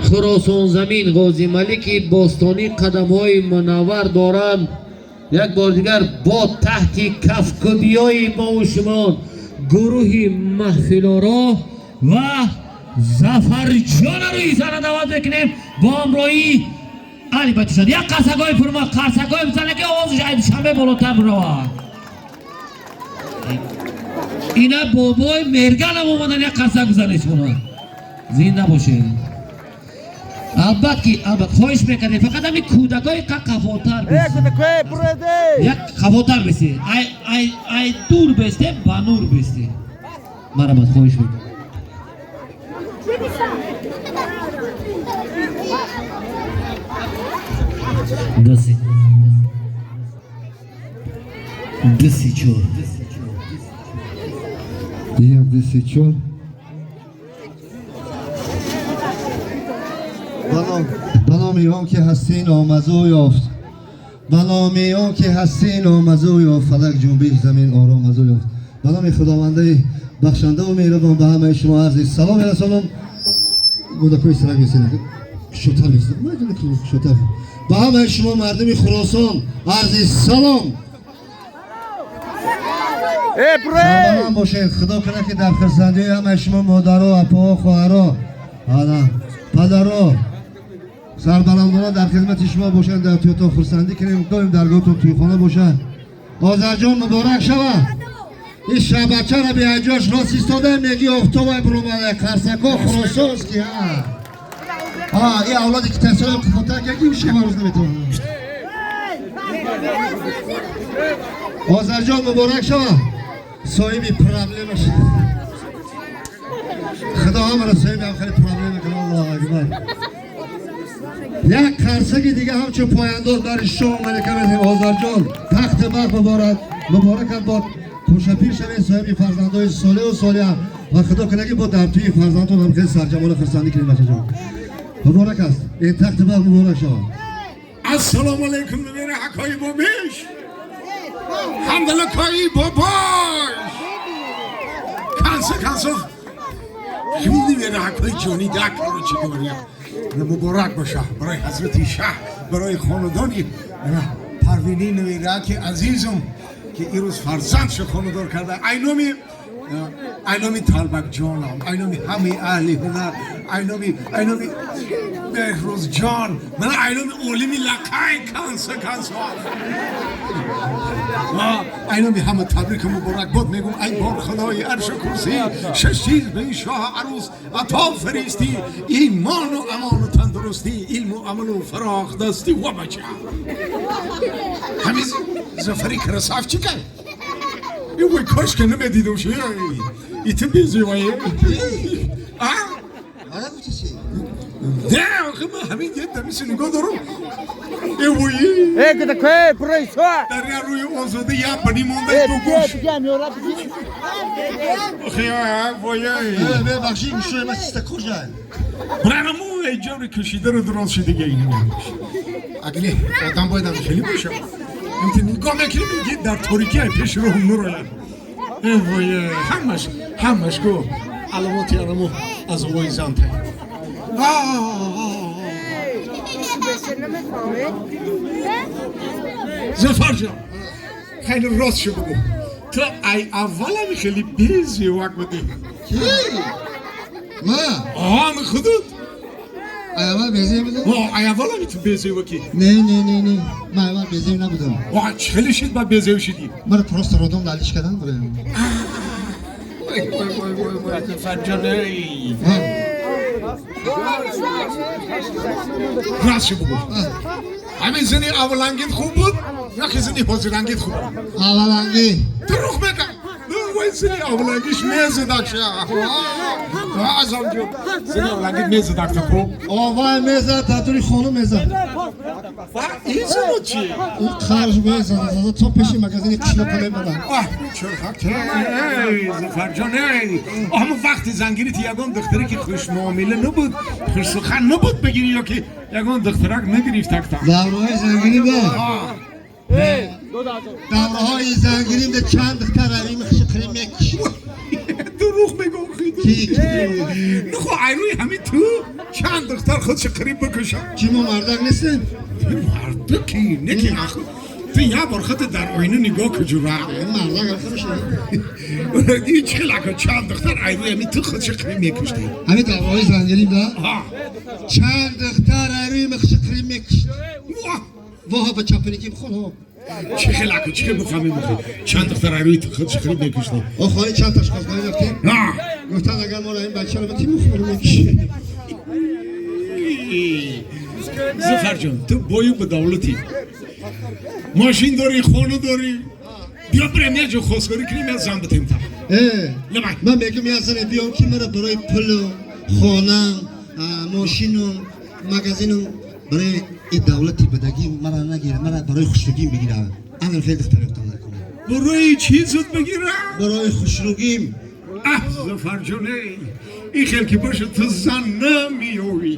Хуросон замин Ғози Малики бостонӣ қадамҳои мунаввар доранд. Як бор дигар бо таҳти кафкӯбиҳои мову шумо гурӯҳи маҳфилоро ва Зафарҷона рӯи саҳна даъват мекунем бо ҳамроҳии Али Батишон. Як қарсакҳои пурма, қарсакҳои бизанед, ки овозаш ай Душанбе болотар биравад. Ина бобои Мерганам омадан, як қарсак бизанед шумо. Зинда бошед. Албат ки албат хоҳиш мекардем, фақат ҳамин кӯдакҳои қафотар як қафотар бисед, ай ай ай дур бесте, ба нур бесте. Марҳамат, хоҳиш мекунам. Даси даси чор. Як даси чор. Ба номи он ки ҳастӣ ном аз ӯ ёфт, ба номи он ки ҳастӣ ном аз ӯ ёфт, фалак ҷунбиш, замин ором аз ӯ ёфт. Ба номи Худовандаи бахшандаву меҳрубон ба ҳамаи шумо арзи салом мерасонам. Гӯдакҳои сарак бисед, кушодтар бисед, кушодтар. Ба ҳамаи шумо мардуми Хуросон арзи салом. Сарбаланд бошед. Худо кунад, ки дар хурсандии ҳамаи шумо модаро, апоҳо, хоҳаро, падаро сарбаландона дар хизмати шумо бошанд, дар тӯятон хурсандӣ кунем, доим даргоҳтон тӯйхона бошад. Озарҷон, муборак шавад. Ин шабачаро беаҷош рост истода меги, офтобай буромада, қарсако Хуросонс ки ин авлоде ки тасоям қифотар яки шабарӯз наметавонад. Озарҷон, муборак шавад, соҳиби проблема шуд. Худо ҳамаро соҳиби ҳам хеле проблема кунад. Аллоҳу акбар. Як қарсаки дига ҳамчун пояндоз бари шоҳ малика медиҳем. Озарҷон, тахти бахт муборак, муборакат бод. Хушапир шавед, соҳиби фарзандои солеҳу солиҳа, ва худо кунад, ки бо дар тӯи фарзандтон ҳам хеле сарҷамола хурсандӣ кунем. Бачаҷон, муборак аст ин тахти бахт, муборак шавад. Ассалому алайкум, мера ҳакои бобиш, ҳамдалакои бобош, канса кансо хеле мера ҳакои ҷони дак. Чӣ говоря, муборак боша барои ҳазрати шаҳ, барои хонадони Парвини навираки азизум, ки ирӯз фарзандшо хонадор карда. Айноми айноми Талбакҷонам, айноми ҳамаи аҳли ҳунар, айноми айноми Беҳрӯзҷон, мана айноми олими лақай, канса кансо, айноми ҳама табрику муборакбод мегум. Ай бор худои аршу курсӣ, шаш чиз ба ин шоҳ арӯс ато фиристӣ: имону амону тандурустӣ, илму амалу фарохдастӣ ва бача. Ҳамин Зафари красавчика вой, кош ки намедидам ши, иту безевае. Не, охи ман ҳамин як дамиси нигоҳ дорам. Эвои дар як рӯи озода як бани монда ду гӯш. Охи вой. Бебахши, гӯшои ма чиста кожа. Бранамо эҷори кашидаро дуроз шудига. Ин агли одам бояд хеле боша. Инти нигоҳ мекунӣ, меги дар торикӣ ай пеши роҳ нурояд. Вой, ҳамаш ҳамаш гу аломоти анамо аз овои зан тай. Зафарҷон, хеле рост шо бигӯ, ту ай аввалами хеле безевак будӣ. Ки ма? Ами худут. Ай аввал безеб будам? Ай аввалами ту безевакӣ. Не, не, не, не, ман аввал безеб набудам. Хеле шид ба безев шидӣ? Мара просто родом далиш кардан будам. Зафарҷон, рост шо бигӯ, ҳамин зани аввалангит хуб буд ё ки зани ҳозирангит хуб? Аввалангӣ. Дурӯғ мегӯ. Вой, зани аввалангиш мезадак ша. Азамҷон, зани аввалангит мезадак ту хуб? Овай мезад, татури хонум мезад. Ин зано чи? Ин қарж мезад, то пеши магазини қишлоқа мебарад. Зафарҷон, ҳамон вақти зангирити ягон духтаре ки хушмуомила набуд, хушсухан набуд бигирӣ ё ки ягон духтарак нагирифтакта? Давраҳои зангирӣ ба давраҳои зангирим да чанд духтар равим хиши қирим мекушид. Дурӯғ мегӯ. Ки ки? Нахо, айрӯи ҳамин ту чанд духтар худшо қариб бикушад. Чӣ, мо мардак нестем? Мардаки неки, аху ту як бор худта дар оина нигоҳ куҷура. Мардак ахир шуда. Чӣ хел ако, чанд духтар айрӯи ҳамин ту худшо қариб мекушти? Ҳамин давраҳои зангирим да чанд духтар айрӯи махши қариб мекушт. Воҳа, ба чапаниким хонҳо. Чӣ хел ако, чӣ хел бифаҳмем, охи чанд духтар айрӯи ту худшо қариб мекушти? Охои чанд таш хостгорӣ рафтем, гуфтанд, агар моро ин бачаро битим, хӯр мекушем. Зуфарҷон, ту бою ба давлатӣ, мошин дорӣ, хона дорӣ, биё бирем як ҷо хостгорӣ кунем, як зан битем та. Ман мегӯм, як зане биём, ки мара барои пулу хона, мошину магазину, барои ин давлати бадагӣ мара нагира, мара барои хушрӯгим бигира. Ана хеле духтар ёфтам накунам. Барои чӣ зуд бигира? Барои хушрӯгим. Аҳ, Зуфарҷон, ин хел ки бошад, ту зан намеёвӣ.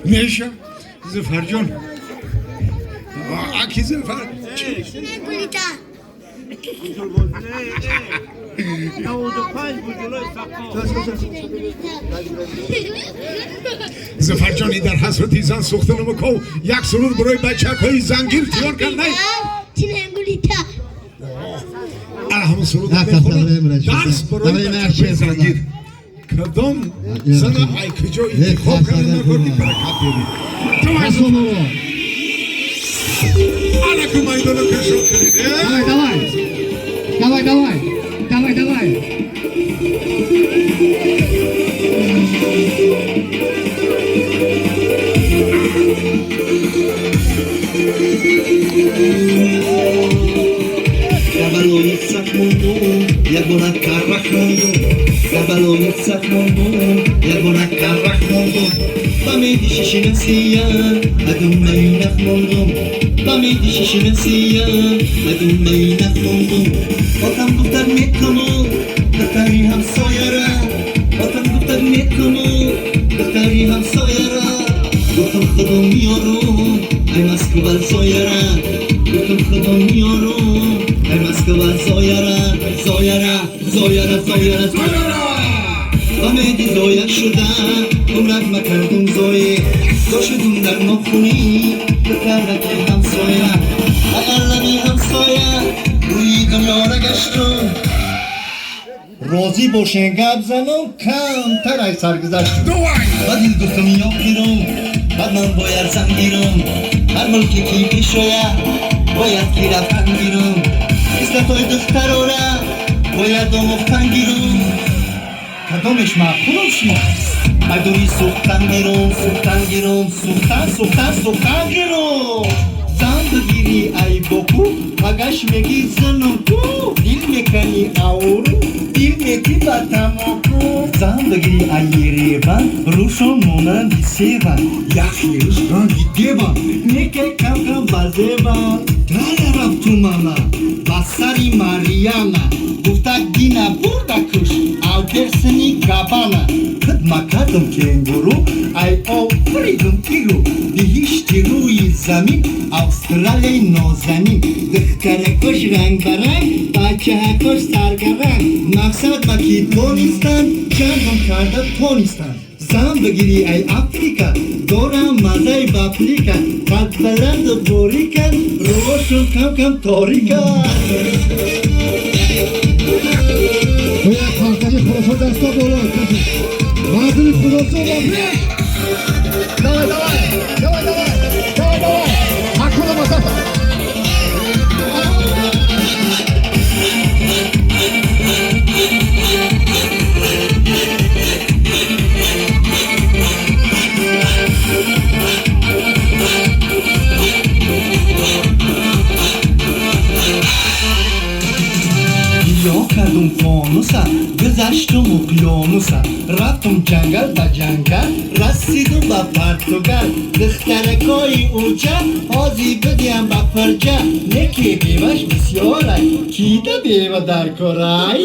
Меша, Зуфарҷон, аки Зуфар. Зуфарҷони, дар ҳасрати зан сӯхтанам ков, як суруд барои бачакҳои зангир тиёр кардай. Ана ҳамон суруд дарс барои бачакҳои зангир. Кадом зана ай куҷо интихоб карда накорди, баракат бери. Ана ку майдона кашо кунед. Давай, давай, давай, давай, давай. Дар балои сах мондум, ягона каррах мондум. Дар балои сах мондум, ягона каррах мондум. Ба меди шишинасия адумаи нах мондум. Ба меди шишинасия адумаи нах мондум. Отам гуфтар мекуну духтари ҳамсояра. Отам гуфтар мекуну духтари ҳамсояра. Гуфтам, худо меёрум ай Москва зояра. Гуфтам, худо меёрум ай Москва зояра. Зояра, зояра, зояра, зояра. Ба меди зоя шуда умрат макардум зое. Зо шудум дар нохунӣ духтараки ҳамсоя. Ай аллами ҳамсоя, рӯи дунёра гаштум. Розӣ бошен, гап занам камтар ай саргузашт. Ба дил гуфтам, ё гирум, баъд ман бояд зан гирум. Ҳар мулке ки бишояд, бояд ки рафтан гирум. Хислатҳои духтарора бояд омӯхтан гирум. Кадомеш маъқулам шумо? Майдони сӯхтан гирум, сӯхтан гирум, сӯхтан, сӯхтан, сӯхтан гирум. Зан бигирӣ ай боку, пагаш мегӣ занум ку. Дил мекани ауру, дил метӣ ба тамоку. Зан бигирӣ ай Ереван, рӯшон монанди севан. Яхи рӯз ранги деван, неке кам-кам ба зеван. Рая рафту мана ба сари Марияна. Гуфта, дина бурда куш Алберсини Габана. Худ макардум кенгуру, ай офаридум иру. Биҳишти рӯи замин, Австралияи нозанин. Духтаракош рангбаранг, бачаҳакош саргаранг. Мақсад ба ки донистанд, ҷангам карда тонистанд. Зан бигирӣ ай Африка, дорам маззаи паприка. Қадбаланду борикан, рӯҳошон кам-кам торикан. Як Хуросон, дасто боло, мардуми Хуросон ва пеш. Давай, давай, давай, давай, давай, давай, ҳакуна матата. Ё кардум фонуса, гузаштум уқёнуса. Рафтум ҷангал ба ҷангал, расидум ба Португал. Духтаракои уҷа ҳозир бидиҳам ба фирҷа. Неки беваш бисёрай, кида бева дар корай.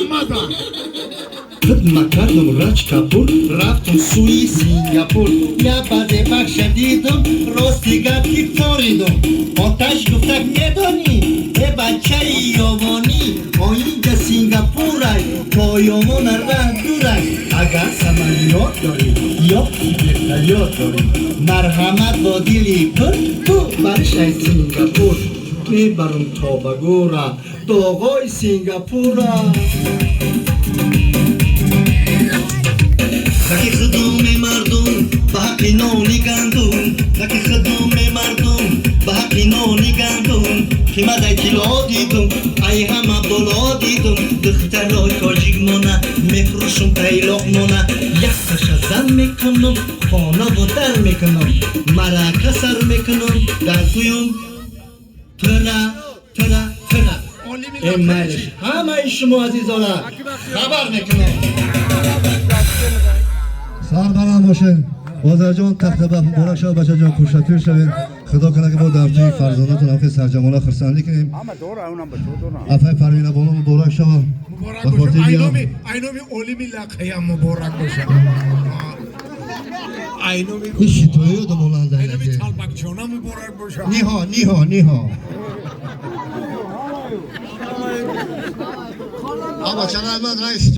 Худ макардум Раҷ Капур, рафтум сӯи Сингапур. Як базе бахша дидум, рости гап ки форидум. Оташ гуфтак, медонӣ, э бачаи ёвонӣ, оинҷа Поёмон раҳ дурак, агар самолёт дорӣ ё вертолёт дорӣ, марҳамат бо дили пур ту баришай Сингапур. Мебарам то ба гӯра доғои Сингапура. Таки худуми мардум ба ҳаққи нони гандум, таки худуми мардум ба ҳаққи нони гандум, қиматай тилло дидум, ай ҳама боло дидум. Духтарои тоҷик мона мефурӯшум тайлоқ мона, якташа зан мекунам, хонаву дар мекунам, марака сар мекунам, дар гӯём тура тура тура. Э, майлиш, ҳамаи шумо азизона хабар мекунам. Сарбаланд бошед, Озарҷон. Тахтаба муборак шавад, бачаҷон, хушатир шавед. Худо кунад, ки мо дар тӯи фарзандатон ҳам хеле сарҷамона хурсандӣ кунем. Апай Парвина бону, муборак шавад. Муборак Ба боша. хотири Айноми олими лақаям муборак боша. Айноми Ин шитои одамонанда. Айноми талбакҷона муборак боша. Ниҳо, ниҳо, ниҳо. А бачана ман раис.